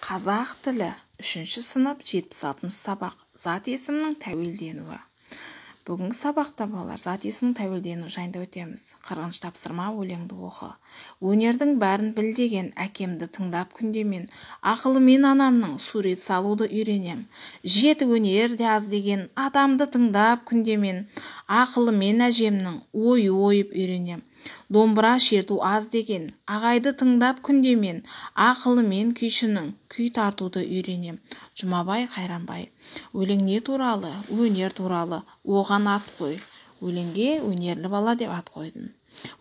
Қазақ тілі 3-ші сынып 76-шы сабақ. Зат есімнің тәуелденуі. Бүгінгі сабақта балалар зат есімнің тәуелденуі жайында өтеміз. 40-шы тапсырма, өлеңді оқы. Өнердің бәрін біл деген әкемді тыңдап күнде мен, ақылымен анамның сурет салуды үйренем. Жеті өнер де аз деген атамды тыңдап күнде мен, ақылымен әжемнің ою ойып үйренем. Домбыра шерту аз деген ағайды тыңдап күнде мен, ақылымен күйшінің күй тартуды үйренем. Жұмабай Қайранбай. Өлең не туралы? Өнер туралы. Оған ат қой. Өлеңге өнерлі бала деп ат қойдым.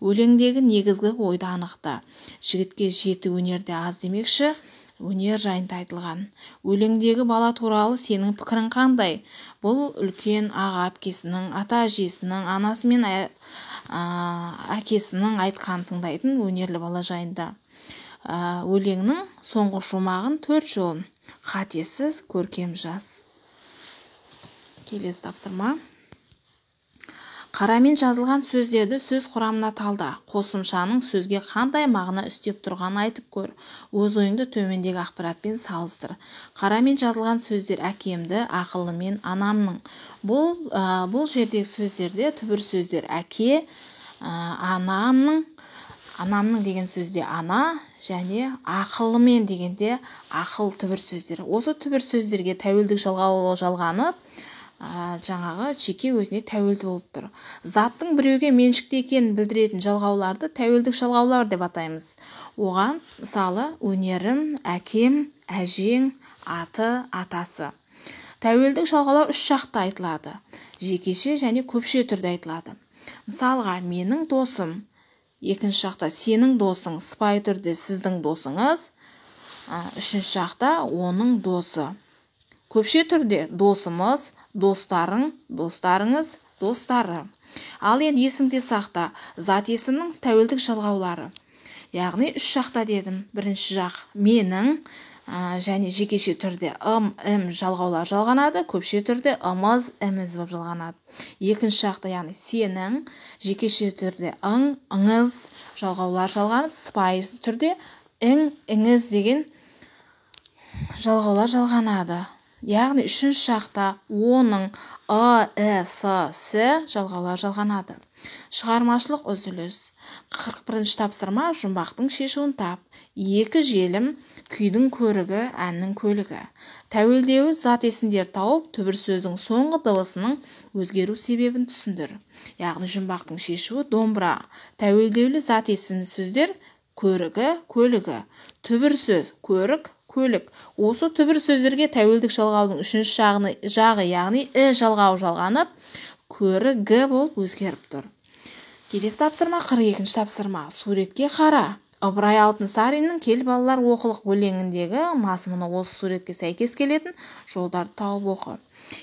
Өлеңдегі негізгі ойды анықта. Жігітке жеті өнерде аз демекші, өнер жайында айтылған. Өлеңдегі бала туралы сенің пікірің қандай? Бұл үлкен аға әпкесінің, ата әжесінің, анасы мен әкесінің айтқанын тыңдайтын өнерлі бала жайында. Өлеңнің соңғы шумағын 4 жолын қатесіз көркем жаз. Келесі тапсырма. Қарамен жазылған сөздерді сөз құрамына талда. Қосымшаның сөзге қандай мағына үстеп тұрғанын айтып көр. Өз ойыңды төмендегі ақпаратпен салыстыр. Қарамен жазылған сөздер әкемді, ақылымен анамның. Бұл жердегі сөздерде түбір сөздер әке, анамның, анамның деген сөзде ана және ақылымен дегенде ақыл түбір сөздер. Осы түбір сөздерге тәуелдік жалғаулы жалғанып, жаңағы жеке өзіне тәуелді болып тұр. Заттың біреуге меншікті екенін білдіретін жалғауларды тәуелдік жалғаулар деп атаймыз. Оған мысалы өнерім, әкем, әжең, аты, атасы. Тәуелдік жалғаулар үш жақта айтылады. Жекеше және көпше түрде айтылады. Мысалға, менің досым, екінші жақта сенің досың, сыпайы түрде сіздің досыңыз, үшінші жақта оның досы. Көпше түрде досымыз, достарың, достарыңыз, достары. Ал енді есіңде сақта, зат есімнің тәуелдік жалғаулары. Яғни үш жақта дедім. Бірінші жақ менің, және жекеше түрде ым, ім жалғаулар жалғанады, көпше түрде ымыз, іміз болып жалғанады. Екінші жақта, яғни сенің, жекеше түрде ың, ыңыз жалғаулар жалғанып, сыпайы түрде ің, іңіз деген жалғаулар жалғанады. Яғни үшінші жақта оның ы, і, с, с жалғаулар жалғанады. Шығармашылық үзіліс. 41-ші тапсырма, жұмбақтың шешуін тап. Екі желім, күйдің көрігі, әннің көлігі. Тәуелдеуі зат есімдер тауып, түбір сөздің соңғы дыбысының өзгеру себебін түсіндір. Яғни жұмбақтың шешуі домбыра. Тәуелдеулі зат есім сөздер көрігі, көлігі. Түбір сөз көрік, көлік. Осы түбір сөздерге тәуелдік жалғаудың үшінші жағы, яғни і жалғауы жалғанып, көрігі болып өзгеріп тұр. Келесі тапсырма 42-ші тапсырма. Суретке қара. Ыбырай Алтынсариннің Кел балалар оқылық өлеңіндегі мазмұны осы суретке сәйкес келетін жолдарды тауып оқы.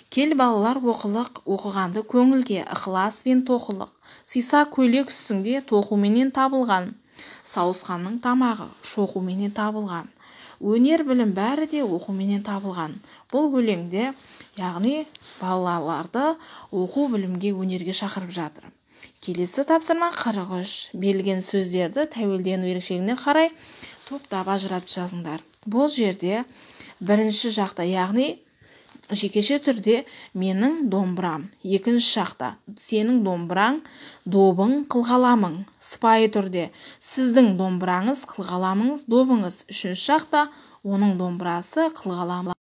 Кел балалар оқылық, оқығанды көңілге, ықылас пен тоқылық. Сиса көйлек үстіңде тоқуменен табылған. Сауысқанның тамағы шоқуменен табылған. Өнер білім бәрі де оқуменен табылған. Бұл өлеңде, яғни балаларды оқу білімге, өнерге шақырып жатыр. Келесі тапсырма 43. Берілген сөздерді тәуелдену ерекшелігіне қарай топтап ажыратып жазыңдар. Бұл жерде бірінші жақта, яғни жекеше түрде менің домбырам, екінші жақта сенің домбыраң, добың, қылғаламың, сыпайы түрде сіздің домбыраңыз, қылғаламыңыз, добыңыз, үшінші жақта оның домбырасы, қылғаламы.